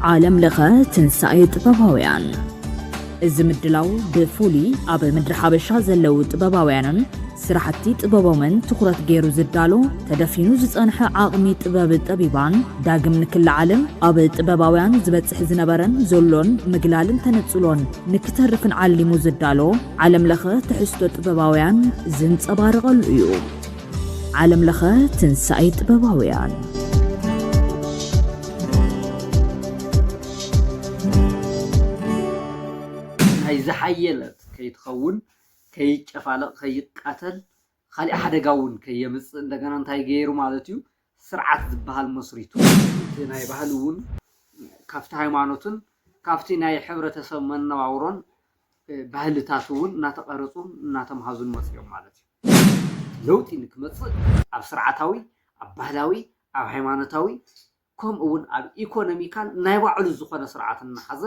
ዓለም ለኸ ትንሳኤ ጥበባውያን። እዚ ምድላው ብፍሉይ ኣብ ምድሪ ሓበሻ ዘለዉ ጥበባውያንን ስራሕቲ ጥበቦምን ትኹረት ገይሩ ዝዳሎ፣ ተደፊኑ ዝጸንሐ ዓቕሚ ጥበብ ጠቢባን ዳግም ንክለዓልን ኣብ ጥበባውያን ዝበጽሕ ዝነበረን ዘሎን ምግላልን ተነጽሎን ንክተርፍን ዓሊሙ ዝዳሎ ዓለም ለኸ ትሕዝቶ ጥበባውያን ዝንጸባረቐሉ እዩ። ዓለም ለኸ ትንሳኤ ጥበባውያን። ናይ ዝሓየለት ከይትኸውን፣ ከይጨፋለቕ፣ ከይቃተል፣ ካሊእ ሓደጋ እውን ከየምፅእ፣ እንደገና እንታይ ገይሩ ማለት እዩ? ስርዓት ዝበሃል መስሪቱ። እቲ ናይ ባህሊ እውን ካብቲ ሃይማኖትን ካብቲ ናይ ሕብረተሰብ መነባብሮን ባህልታት እውን እናተቐረፁን እናተምሃዙን መፅኦም ማለት እዩ። ለውጢ ንክመፅእ ኣብ ስርዓታዊ፣ ኣብ ባህላዊ፣ ኣብ ሃይማኖታዊ፣ ከምኡ እውን ኣብ ኢኮኖሚካል ናይ ባዕሉ ዝኾነ ስርዓት እናሓዘ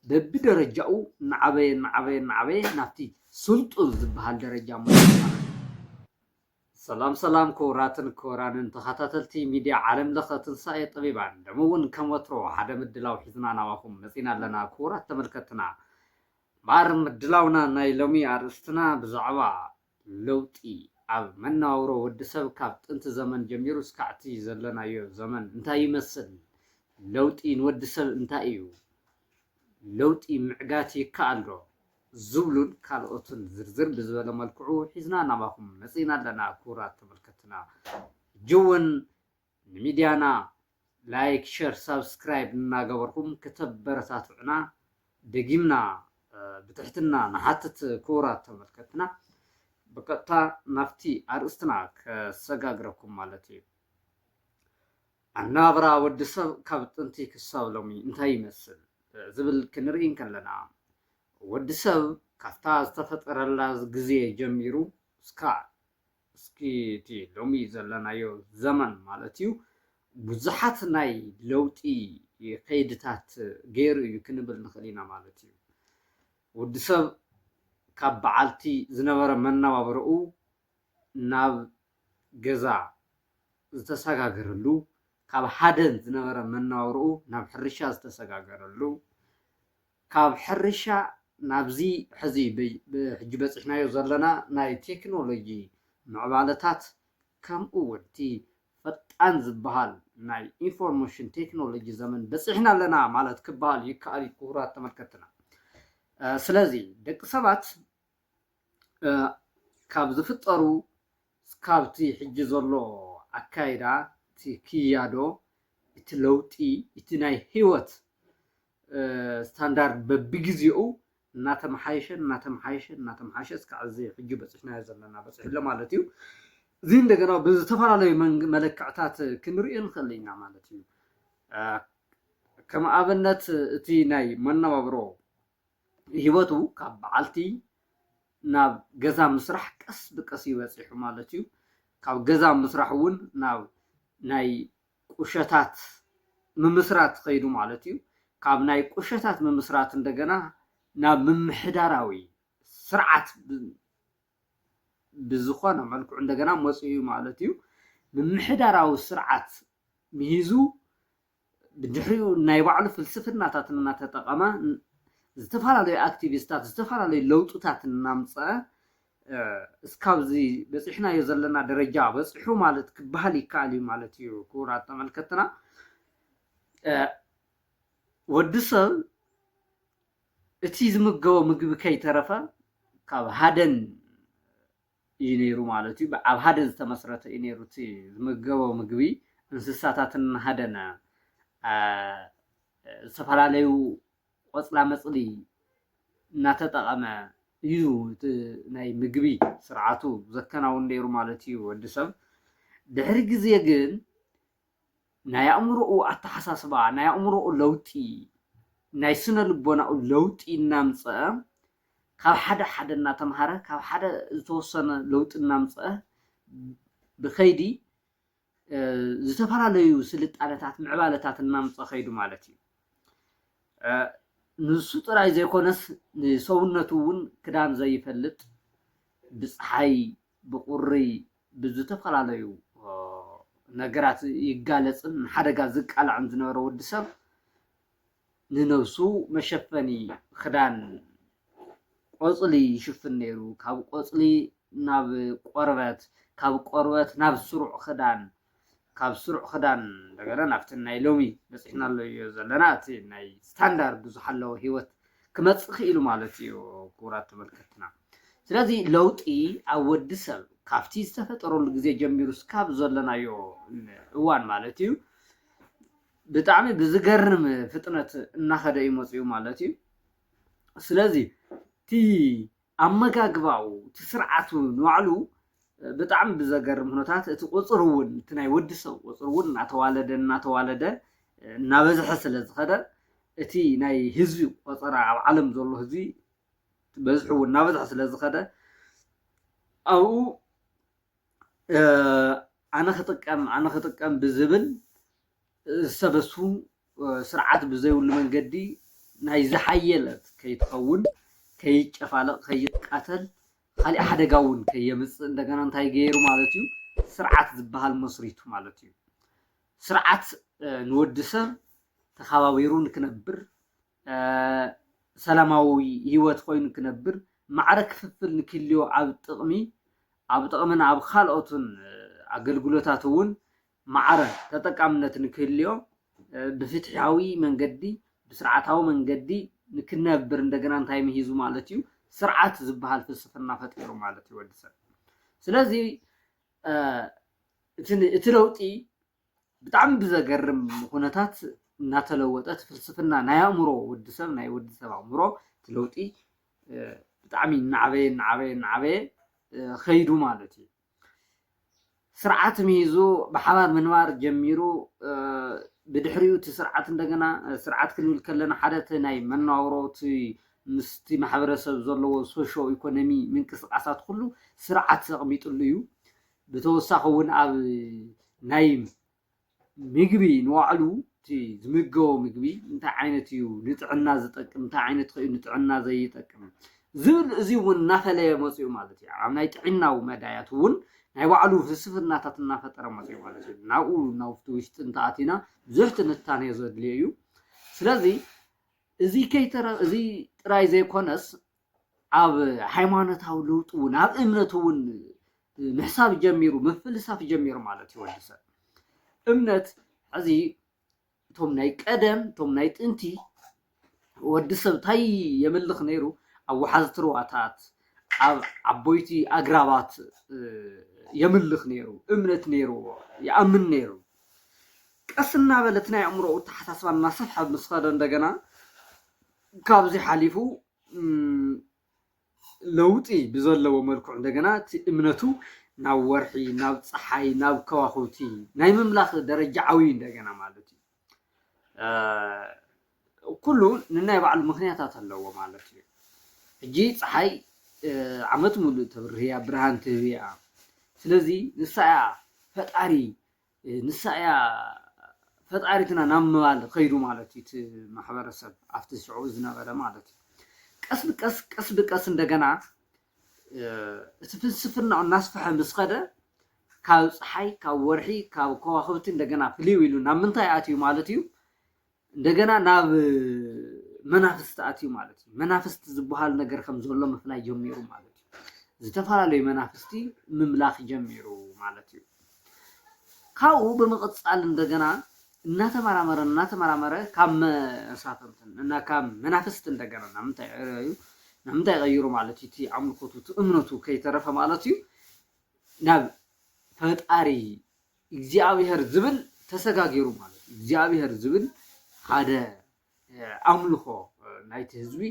በብደረጃኡ እናዓበየ እናዓበየ እናዓበየ ናብቲ ስልጡን ዝበሃል ደረጃ መፅኡ ማለት እዩ። ሰላም ሰላም፣ ክቡራትን ክቡራንን ተኸታተልቲ ሚድያ ዓለም ለኸ ትንሳኤ ጠቢባን፣ ደሞ እውን ከም ወትሮ ሓደ ምድላው ሒዝና ናባኹም መፂና ኣለና። ክቡራት ተመልከትና፣ ማር ምድላውና ናይ ሎሚ ኣርእስትና ብዛዕባ ለውጢ ኣብ መነባብሮ ወዲ ሰብ ካብ ጥንቲ ዘመን ጀሚሩ እስካዕ እቲ ዘለናዮ ዘመን እንታይ ይመስል? ለውጢ ንወዲ ሰብ እንታይ እዩ? ለውጢ ምዕጋት ይከኣል ዶ? ዝብሉን ካልኦትን ዝርዝር ብዝበለ መልክዑ ሒዝና ናባኹም መፂና ኣለና። ክቡራት ተመልከትና፣ ሕጂ እውን ንሚድያና ላይክ፣ ሸር፣ ሳብስክራይብ እናገበርኩም ከተበረታትዑና ደጊምና ብትሕትና ንሓትት። ክቡራት ተመልከትና፣ ብቀጥታ ናብቲ ኣርእስትና ከሰጋግረኩም ማለት እዩ። ኣናብራ ወዲ ሰብ ካብ ጥንቲ ክሳብ ሎሚ እንታይ ይመስል ዝብል ክንርኢ እንከለና፣ ወዲ ሰብ ካብታ ዝተፈጠረላ ግዜ ጀሚሩ እስካ እስኪ እቲ ሎሚ ዘለናዮ ዘመን ማለት እዩ ብዙሓት ናይ ለውጢ ከይድታት ገይሩ እዩ ክንብል ንኽእል ኢና ማለት እዩ። ወዲ ሰብ ካብ በዓልቲ ዝነበረ መነባብሮኡ ናብ ገዛ ዝተሰጋገረሉ፣ ካብ ሃደን ዝነበረ መነባብሮኡ ናብ ሕርሻ ዝተሰጋገረሉ፣ ካብ ሕርሻ ናብዚ ሕዚ ብ-፣ ብ-፣ ሕጂ በፂሕናዮ ዘለና ናይ ቴክኖሎጂ ምዕባለታት፣ ከምኡ እውን እቲ ፈጣን ዝበሃል ናይ ኢንፎርሜሽን ቴክኖሎጂ ዘመን በፂሕና ኣለና ማለት ክበሃል ይከኣል እዩ፣ ክቡራት ተመልከትና። እ፣ ስለዚ ደቂ ሰባት፣ እ፣ ካብ ዝፍጠሩ፣ ካብቲ ሕጂ ዘሎ ኣካይዳ፣ እቲ ክያዶ፣ እቲ ለውጢ፣ እቲ ናይ ህይወት፣ እ፣ ስታንዳርድ በብግዜኡ እናተመሓየሸ፣ እናተመሓየሸ፣ እናተመሓየሸ እስካዕ እዚ ሕጂ በፂሕናዮ ዘለና በፂሑ ኣሎ ማለት እዩ። እዚ እንደገና ብዝተፈላለዩ መንግ-፣ መለክዕታት ክንሪኦ ንኽእል ኢና ማለት እዩ። እ፣ ከም ኣብነት እቲ ናይ መነባብሮ ህይወቱ ካብ በዓልቲ ናብ ገዛ ምስራሕ ቀስ ብቀስ እዩ በፂሑ ማለት እዩ። ካብ ገዛ ምስራሕ እውን ናብ ናይ ቁሸታት ምምስራት ከይዱ ማለት እዩ። ካብ ናይ ቁሸታት ምምስራት እንደገና ናብ ምምሕዳራዊ ስርዓት ብ-፣ ብዝኾነ መልክዑ እንደገና መፂኡ እዩ ማለት እዩ። ምምሕዳራዊ ስርዓት ምሂዙ ብድሕሪኡ ናይ ባዕሉ ፍልስፍናታት እናተጠቐመ ን-፣ ዝተፈላለዩ ኣክቲቪስታት፣ ዝተፈላለዩ ለውጥታት እናምፀአ፣ እ፣ እስካብዚ በፂሕናዮ ዘለና ደረጃ በፂሑ ማለት ክበሃል ይከኣል እዩ ማለት እዩ። ክቡራት ተመልከትና፣ እ፣ ወዲ ሰብ እቲ ዝምገቦ ምግቢ ከይተረፈ ካብ ሃደን እዩ ነይሩ ማለት እዩ። ኣብ ሃደን ዝተመስረተ እዩ ነይሩ እቲ ዝምገቦ ምግቢ። እንስሳታትን ሃደነ፣ አ፣ ዝተፈላለዩ ቆፅላ መፅሊ እናተጠቐመ እዩ እቲ ናይ ምግቢ ስርዓቱ ዘከናውን ነይሩ ማለት እዩ ወዲ ሰብ። ድሕሪ ግዜ ግን ናይ ኣእምሮኡ ኣተሓሳስባ፣ ናይ ኣእምሮኡ ለውጢ፣ ናይ ስነ ልቦናኡ ለውጢ እናምፀአ፣ ካብ ሓደ ሓደ እናተምሃረ፣ ካብ ሓደ ዝተወሰነ ለውጢ እናምፀአ ብኸይዲ፣ እ፣ ዝተፈላለዩ ስልጣነታት፣ ምዕባለታት እናምፀ ኸይዱ ማለት እዩ። እ፣ ንሱ ጥራይ ዘይኮነስ ንሰውነቱ እውን ክዳን ዘይፈልጥ፣ ብፀሓይ፣ ብቁሪ፣ ብዝተፈላለዩ፣ እ፣ ነገራት ይጋለፅን ንሓደጋ ዝቃላዕን ዝነበረ ወዲ ሰብ ንነብሱ መሸፈኒ ክዳን ቆጽሊ ይሽፍን ነይሩ። ካብ ቆጽሊ ናብ ቆርበት፣ ካብ ቆርበት ናብ ስሩዕ ክዳን፣ ካብ ስሩዕ ክዳን እንደገና ናብቲ ናይ ሎሚ በፂሕናለዮ ዘለና እቲ ናይ ስታንዳርዱ ዝሓለወ ህይወት ክመፅእ ክኢሉ ማለት እዩ። ክቡራት ተመልከትና፣ ስለዚ ለውጢ ኣብ ወዲ ሰብ ካብቲ ዝተፈጠረሉ ግዜ ጀሚሩ እስካብ ዘለናዮ እዋን ማለት እዩ ብጣዕሚ ብዝገርም ፍጥነት እናኸደ እዩ መፅኡ ማለት እዩ። ስለዚ እቲ ኣመጋግባኡ እቲ ስርዓቱ ንባዕሉ ብጣዕሚ ብዘገርም ኩነታት እቲ ቁፅሪ እውን እቲ ናይ ወዲ ሰብ ቁፅሪ እውን እናተዋለደ እናተዋለደ እናበዝሐ ስለ ዝኸደ እቲ ናይ ህዝቢ ቆፀራ ኣብ ዓለም ዘሎ ህዝቢ በዝሑ እውን እናበዝሐ ስለ ዝኸደ ኣብኡ ኣነ ክጥቀም ኣነ ክጥቀም ብዝብል ዝሰበሱ ስርዓት ብዘይብሉ መንገዲ ናይ ዝሓየለት ከይትኸውን ከይጨፋለቕ ከይቃተል ካሊእ ሓደጋ እውን ከየምፅእ እንደገና እንታይ ገይሩ ማለት እዩ ስርዓት ዝበሃል መስሪቱ ማለት እዩ። ስርዓት ንወዲ ሰብ ተኸባቢሩ ንክነብር ሰላማዊ ህይወት ኮይኑ ክነብር ማዕረ ክፍፍል ንክህልዮ ኣብ ጥቕሚ ኣብ ጥቕምን ኣብ ካልኦትን ኣገልግሎታት እውን ማዕረ ተጠቃምነት ንክህልዮ ብፍትሓዊ መንገዲ ብስርዓታዊ መንገዲ ንክነብር እንደገና እንታይ ምሂዙ ማለት እዩ ስርዓት ዝበሃል ፍልስፍና ፈጢሩ ማለት እዩ ወዲ ሰብ። ስለዚ እቲ ለውጢ ብጣዕሚ ብዘገርም ኩነታት እናተለወጠ እቲ ፍልስፍና ናይ ኣእምሮ ወዲ ሰብ ናይ ወዲ ሰብ ኣእምሮ እቲ ለውጢ ብጣዕሚ እናዓበየ እናዓበየ እናዓበየ ከይዱ ማለት እዩ። ስርዓት ምሂዙ ብሓባር ምንባር ጀሚሩ ብድሕሪኡ እቲ ስርዓት እንደገና ስርዓት ክንብል ከለና ሓደ እቲ ናይ መነባብሮ እቲ ምስቲ ማሕበረሰብ ዘለዎ ሶሾ ኢኮኖሚ ምንቅስቃሳት ኩሉ ስርዓት ዘቕሚጥሉ እዩ። ብተወሳኺ እውን ኣብ ናይ ምግቢ ንባዕሉ እቲ ዝምገቦ ምግቢ እንታይ ዓይነት እዩ ንጥዕና ዝጠቅም እንታይ ዓይነት ከዩ ንጥዕና ዘይጠቅም ዝብል እዚ እውን እናፈለየ መፅኡ ማለት እዩ ኣብ ናይ ጥዕናዊ መዳያት እውን ናይ ባዕሉ ፍልስፍናታት እናፈጠረ መፅኡ ማለት እዩ ናብኡ ናብቲ ውሽጢ እንተኣቲና ብዙሕ ትንታኔ ዘድልዮ እዩ ስለዚ እዚ ከይተረ እዚ ጥራይ ዘይኮነስ ኣብ ሃይማኖታዊ ለውጢ እውን ኣብ እምነት እውን ምሕሳብ ጀሚሩ ምፍልሳፍ ጀሚሩ ማለት እዩ ወዲ ሰብ እምነት ሕዚ እቶም ናይ ቀደም እቶም ናይ ጥንቲ ወዲ ሰብ እንታይ የምልኽ ነይሩ ኣብ ወሓዝቲ ርዋታት ኣብ ዓቦይቲ ኣግራባት የምልኽ ነይሩ እምነት ነይርዎ ይኣምን ነይሩ ቀስ እናበለ እቲ ናይ ኣእምሮኡ ኣተሓሳስባ እናሰፍሐ ምስ ኸደ እንደገና ካብዚ ሓሊፉ ለውጢ ብዘለዎ መልክዑ እንደገና እቲ እምነቱ ናብ ወርሒ ናብ ፀሓይ ናብ ከዋኽብቲ ናይ ምምላኽ ደረጃ ዓብዩ እንደገና ማለት እዩ ኩሉ ንናይ ባዕሉ ምክንያታት ኣለዎ ማለት እዩ ሕጂ ፀሓይ ዓመት ሙሉእ ተብርህያ ብርሃን ትህብያ ስለዚ ንሳ እያ ፈጣሪ ንሳ እያ ፈጣሪትና ናብ ምባል ከይዱ ማለት እዩ እቲ ማሕበረሰብ ኣብቲ ሽዑ ዝነበረ ማለት እዩ ቀስ ብቀስ ቀስ ብቀስ እንደገና እቲ ፍልስፍና እናስፈሐ ምስ ኸደ ካብ ፀሓይ ካብ ወርሒ ካብ ከዋክብቲ እንደገና ፍልይ ኢሉ ናብ ምንታይ ኣትዩ ማለት እዩ እንደገና ናብ መናፍስቲ ኣትዩ ማለት እዩ መናፍስቲ ዝበሃል ነገር ከም ዘሎ ምፍላይ ጀሚሩ ማለት እዩ ዝተፈላለዩ መናፍስቲ ምምላኽ ጀሚሩ ማለት እዩ ካብኡ ብምቕፃል እንደገና እናተመራመረ እናተመራመረ ካብ መሳፍንትን እና ካብ መናፍስቲ እንደገና ናብ ምንታይ ቀይሩ ማለት እዩ እቲ ኣምልኮቱ እቲ እምነቱ ከይተረፈ ማለት እዩ ናብ ፈጣሪ እግዚኣብሔር ዝብል ተሰጋጊሩ ማለት እዩ እግዚኣብሔር ዝብል ሓደ ኣምልኾ ናይቲ ህዝቢ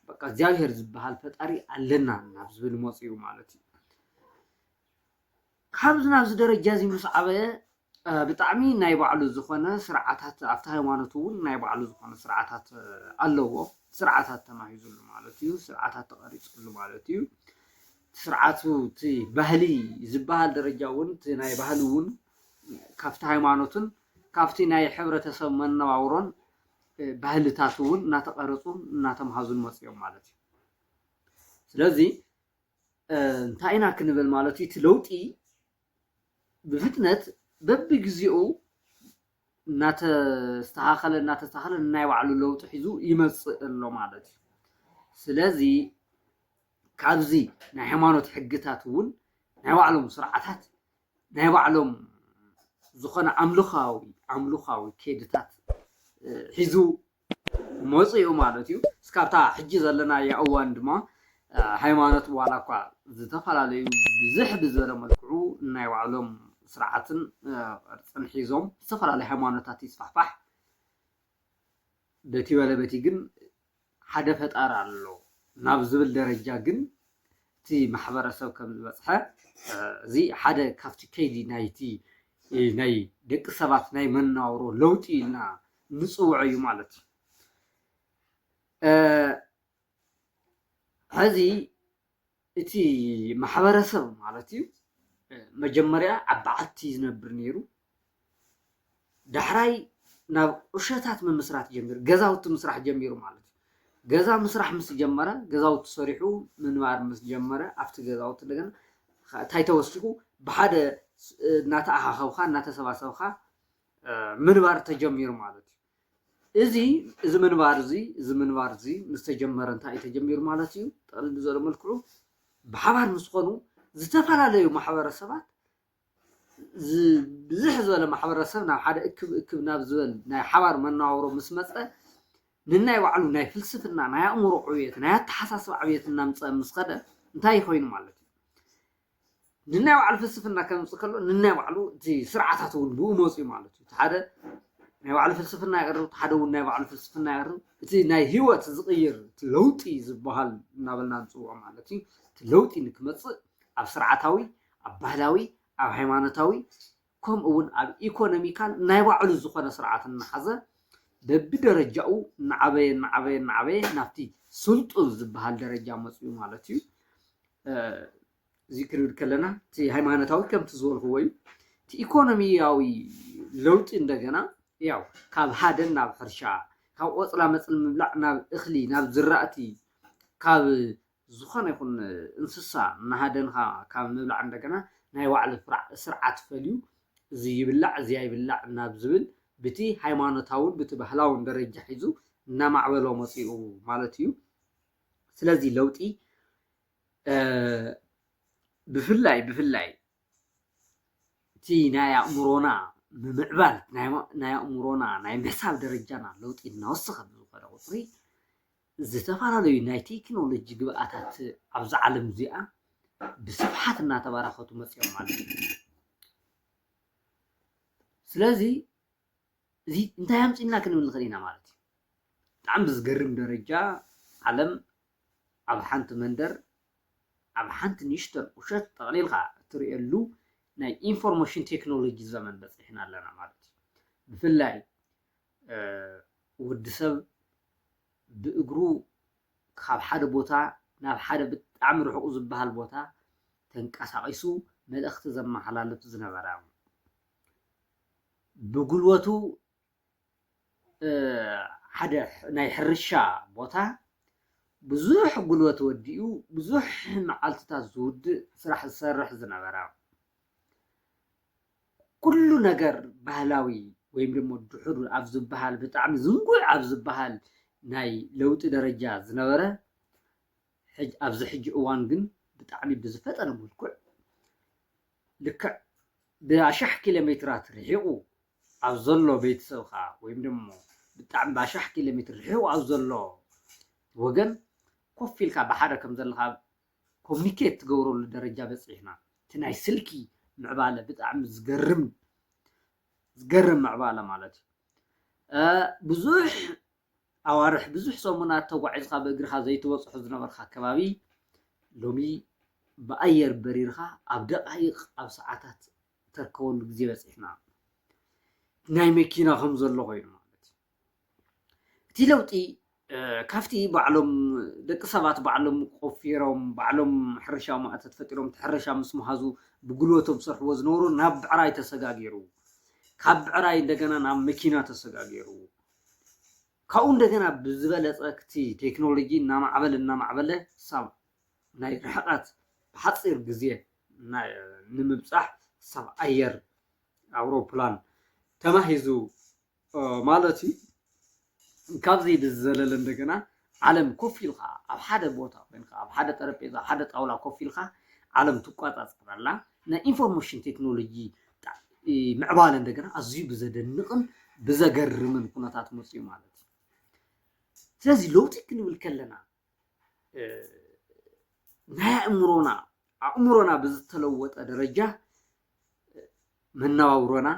በቃ እግዚኣብሔር ዝበሃል ፈጣሪ ኣለና ናብ ዝብል መፅኡ ማለት እዩ ካብዚ ናብዚ ደረጃ እዚ ምስ ዓበየ ብጣዕሚ ናይ ባዕሉ ዝኾነ ስርዓታት ኣብቲ ሃይማኖት እውን ናይ ባዕሉ ዝኾነ ስርዓታት ኣለዎ ስርዓታት ተማሂዙሉ ማለት እዩ ስርዓታት ተቐሪፅሉ ማለት እዩ ስርዓቱ እቲ ባህሊ ዝበሃል ደረጃ እውን እቲ ናይ ባህሊ እውን ካብቲ ሃይማኖትን ካብቲ ናይ ሕብረተሰብ መነባብሮን ባህልታት እውን እናተቐረፁን እናተምሃዙን መፅኦም ማለት እዩ ስለዚ እንታይ ኢና ክንብል ማለት እዩ እቲ ለውጢ ብፍጥነት በብግዜኡ እናተስተኻኸለ እናተስተኻኸለ ናይ ባዕሉ ለውጢ ሒዙ ይመፅእ ኣሎ ማለት እዩ። ስለዚ ካብዚ ናይ ሃይማኖት ሕግታት እውን ናይ ባዕሎም ስርዓታት ናይ ባዕሎም ዝኾነ ኣምልኻዊ ኣምልኻዊ ከይድታት ሒዙ መፂኡ ማለት እዩ። እስካብታ ሕጂ ዘለናያ እዋን ድማ ሃይማኖት ዋላ እኳ ዝተፈላለዩ ብዝሕ ብዝበለ መልክዑ ናይ ባዕሎም ስርዓትን ቅርፅን ሒዞም ዝተፈላለዩ ሃይማኖታት ይስፋሕፋሕ በቲ በለ በቲ ግን ሓደ ፈጣሪ ኣሎ ናብ ዝብል ደረጃ ግን እቲ ማሕበረሰብ ከም ዝበፅሐ እዚ ሓደ ካብቲ ከይዲ ናይቲ ናይ ደቂ ሰባት ናይ መነባብሮ ለውጢ ኢልና ንፅውዖ እዩ ማለት እዩ። ሕዚ እቲ ማሕበረሰብ ማለት እዩ መጀመርያ ኣብ በዓቲ ዝነብር ነይሩ። ዳሕራይ ናብ ቁሸታት ምምስራት ጀሚሩ፣ ገዛውቲ ምስራሕ ጀሚሩ ማለት እዩ። ገዛ ምስራሕ ምስ ጀመረ፣ ገዛውቲ ሰሪሑ ምንባር ምስ ጀመረ፣ ኣብቲ ገዛውቲ እንደገና እንታይ ተወሲኹ ብሓደ እናተኣኻኸብካ እናተሰባሰብካ ምንባር ተጀሚሩ ማለት እዩ። እዚ እዚ ምንባር እዚ እዚ ምንባር እዚ ምስ ተጀመረ እንታይ እዩ ተጀሚሩ ማለት እዩ? ጠቕልል ዝበለ መልክዑ ብሓባር ምስ ዝኾኑ ዝተፈላለዩ ማሕበረሰባት ብዝሕ ዝበለ ማሕበረሰብ ናብ ሓደ እክብ እክብ ናብ ዝበል ናይ ሓባር መነባብሮ ምስ መፀ ንናይ ባዕሉ ናይ ፍልስፍና ናይ ኣእምሮ ዕብየት ናይ ኣተሓሳስባ ዕብየት እናምፀ ምስ ከደ እንታይ ኮይኑ ማለት እዩ? ንናይ ባዕሉ ፍልስፍና ከምፅእ ከሎ ንናይ ባዕሉ እቲ ስርዓታት እውን ብኡ መፅኡ ማለት እዩ። ሓደ ናይ ባዕሉ ፍልስፍና የቕርብ፣ ሓደ እውን ናይ ባዕሉ ፍልስፍና የቕርብ። እቲ ናይ ህይወት ዝቕይር እቲ ለውጢ ዝበሃል እናበልና ንፅውዖ ማለት እዩ። እቲ ለውጢ ንክመፅእ ኣብ ስርዓታዊ፣ ኣብ ባህላዊ፣ ኣብ ሃይማኖታዊ ከምኡ እውን ኣብ ኢኮኖሚካል ናይ ባዕሉ ዝኾነ ስርዓት እናሓዘ በብደረጃኡ እናዓበየ እናዓበየ እናዓበየ ናብቲ ስልጡን ዝበሃል ደረጃ መፅኡ ማለት እዩ። እዚ ክንብል ከለና እቲ ሃይማኖታዊ ከምቲ ዝበልክዎ እዩ። እቲ ኢኮኖሚያዊ ለውጢ እንደገና ያው ካብ ሃደን ናብ ሕርሻ፣ ካብ ቆፅላ መፅሊ ምብላዕ ናብ እኽሊ ናብ ዝራእቲ ካብ ዝኾነ ይኹን እንስሳ እናሃደንካ ካብ ምብላዕ እንደገና ናይ ባዕሉ ስርዓት ፈልዩ እዚ ይብላዕ እዚ ኣይብላዕ ናብ ዝብል ብቲ ሃይማኖታውን ብቲ ባህላውን ደረጃ ሒዙ እናማዕበሎ መፂኡ ማለት እዩ። ስለዚ ለውጢ ብፍላይ ብፍላይ እቲ ናይ ኣእምሮና ምምዕባል ናይ ኣእምሮና ናይ ምሕሳብ ደረጃና ለውጢ እናወሰኸ ብዝኸደ ቁፅሪ ዝተፈላለዩ ናይ ቴክኖሎጂ ግብኣታት ኣብዚ ዓለም እዚኣ ብስፍሓት እናተበራኸቱ መፅኦም ማለት እዩ። ስለዚ እዚ እንታይ ኣምፅና ክንብል ንኽእል ኢና ማለት እዩ። ብጣዕሚ ብዝገርም ደረጃ ዓለም ኣብ ሓንቲ መንደር ኣብ ሓንቲ ንእሽተን ቁሸት ጠቕሊልካ እትርእየሉ ናይ ኢንፎርሜሽን ቴክኖሎጂ ዘመን በፂሕና ኣለና ማለት እዩ። ብፍላይ ወዲ ሰብ ብእግሩ ካብ ሓደ ቦታ ናብ ሓደ ብጣዕሚ ርሑቕ ዝበሃል ቦታ ተንቀሳቒሱ መልእኽቲ ዘመሓላልፍ ዝነበረ ብጉልበቱ ሓደ ናይ ሕርሻ ቦታ ብዙሕ ጉልበት ወዲኡ ብዙሕ መዓልትታት ዝውድእ ስራሕ ዝሰርሕ ዝነበረ ኩሉ ነገር ባህላዊ ወይም ደሞ ድሑር ኣብ ዝበሃል ብጣዕሚ ዝንጉዕ ኣብ ዝበሃል ናይ ለውጢ ደረጃ ዝነበረ ኣብዚ ሕጂ እዋን ግን ብጣዕሚ ብዝፈጠነ መልክዕ ልክዕ ብኣሻሕ ኪሎ ሜትራት ርሒቑ ኣብ ዘሎ ቤተሰብካ ወይም ደሞ ብጣዕሚ ብኣሻሕ ኪሎ ሜትር ርሒቑ ኣብ ዘሎ ወገን ኮፍ ኢልካ ብሓደ ከም ዘለኻ ኮሚኒኬት ትገብረሉ ደረጃ በፂሕና። እቲ ናይ ስልኪ ምዕባለ ብጣዕሚ ዝገርም ዝገርም ምዕባለ ማለት እዩ። ብዙሕ ኣዋርሕ ብዙሕ ሰሙናት ተጓዒዝካ ብእግርኻ ዘይትበፅሖ ዝነበርካ ከባቢ ሎሚ ብኣየር በሪርካ ኣብ ደቃይቕ ኣብ ሰዓታት ተርከበሉ ግዜ በፂሕና። ናይ መኪና ከም ዘሎ ኮይኑ ማለት እዩ። እቲ ለውጢ ካብቲ ባዕሎም ደቂ ሰባት ባዕሎም ቆፊሮም ባዕሎም ሕርሻዊ ማእቶት ፈጢሮም እቲ ሕርሻ ምስ መሃዙ ብጉልበቶም ዝሰርሕዎ ዝነበሩ ናብ ብዕራይ ተሰጋጊሩ፣ ካብ ብዕራይ እንደገና ናብ መኪና ተሰጋጊሩ፣ ካብኡ እንደገና ብዝበለፀ እቲ ቴክኖሎጂ እናማዕበለ እናማዕበለ ክሳብ ናይ ርሕቐት ብሓፂር ግዜ ንምብፃሕ ክሳብ ኣየር ኣውሮፕላን ተማሂዙ ማለት እዩ። ካብዚ ብዝዘለለ እንደገና ዓለም ኮፍ ኢልካ ኣብ ሓደ ቦታ ኮይንካ ኣብ ሓደ ጠረጴዛ ኣብ ሓደ ጣውላ ኮፍ ኢልካ ዓለም ትቋጻጸር ኣላ። ናይ ኢንፎርሜሽን ቴክኖሎጂ ምዕባለ እንደገና ኣዝዩ ብዘደንቕን ብዘገርምን ኩነታት መፅዩ ማለት እዩ። ስለዚ ለውጢ ክንብል ከለና ናይ ኣእምሮና ኣእምሮና ብዝተለወጠ ደረጃ መነባብሮና፣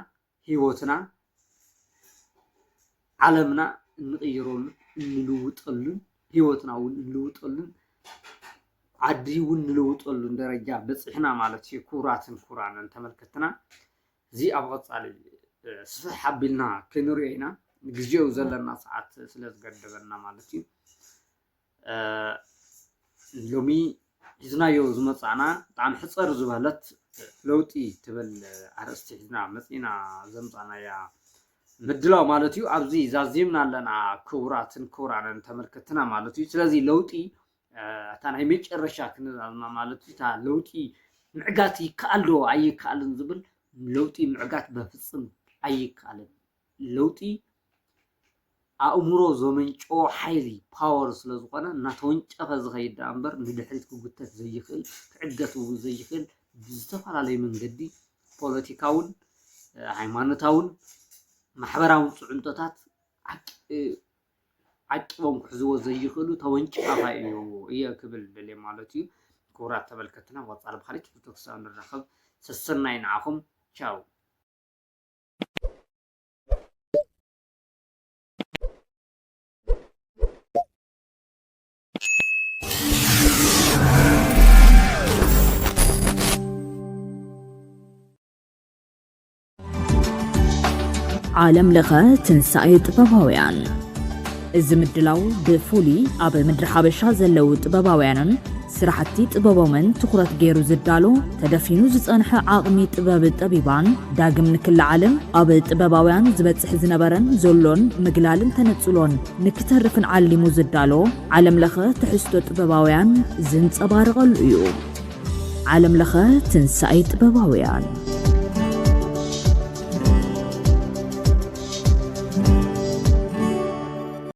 ህይወትና፣ ዓለምና እንቕይረሉ፣ እንልውጠሉን ህይወትና እውን እንልውጠሉን ዓዲ እውን ንልውጠሉን ደረጃ በፂሕና ማለት እዩ። ክቡራትን ክቡራንን ተመልከትና እዚ ኣብ ቐፃሊ ስፍሕ ኣቢልና ክንሪኦ ኢና። ግዜው ዘለና ሰዓት ስለ ዝገደበና ማለት እዩ። ሎሚ ሒዝናዮ ዝመፃእና ብጣዕሚ ሕፀር ዝበለት ለውጢ ትብል ኣርእስቲ ሒዝና መፂና ዘምፃእናያ ምድላው ማለት እዩ። ኣብዚ ዛዚምና ኣለና ክቡራትን ክቡራንን ተመልከትና ማለት እዩ። ስለዚ ለውጢ እታ ናይ መጨረሻ ክንዛዝማ ማለት እዩ። እታ ለውጢ ምዕጋት ይከኣል ዶ ኣይከኣልን ዝብል ለውጢ ምዕጋት በፍፅም ኣይከኣልን። ለውጢ ኣእምሮ ዘመንጨዎ ሓይሊ ፓወር ስለ ዝኾነ እናተወንጨፈ ዝኸይድ ደኣ እምበር ንድሕሪት ክጉተት ዘይኽእል ክዕገት እውን ዘይኽእል ብዝተፈላለዩ መንገዲ ፖለቲካውን ሃይማኖታውን ማሕበራውን ፅዕንቶታት ዓቂቦም ክሕዝዎ ዘይኽእሉ ተወንጫፋ እዩ እየ ክብል ደልየ ማለት እዩ። ክቡራት ተመልከትና ወፃል ብካሊእ ትሕዝቶ ክሳብ ንራኸብ ሰሰናይ ንዓኹም። ቻው። ዓለም ለኸ ትንሳኤ ጥበባውያን። እዚ ምድላው ብፍሉይ ኣብ ምድሪ ሓበሻ ዘለዉ ጥበባውያንን ስራሕቲ ጥበቦምን ትኹረት ገይሩ ዝዳሎ ተደፊኑ ዝጸንሐ ዓቕሚ ጥበብ ጠቢባን ዳግም ንክለዓልን ኣብ ጥበባውያን ዝበጽሕ ዝነበረን ዘሎን ምግላልን ተነጽሎን ንክተርፍን ዓሊሙ ዝዳሎ ዓለም ለኸ ትሕዝቶ ጥበባውያን ዝንጸባረቐሉ እዩ። ዓለም ለኸ ትንሳኤ ጥበባውያን።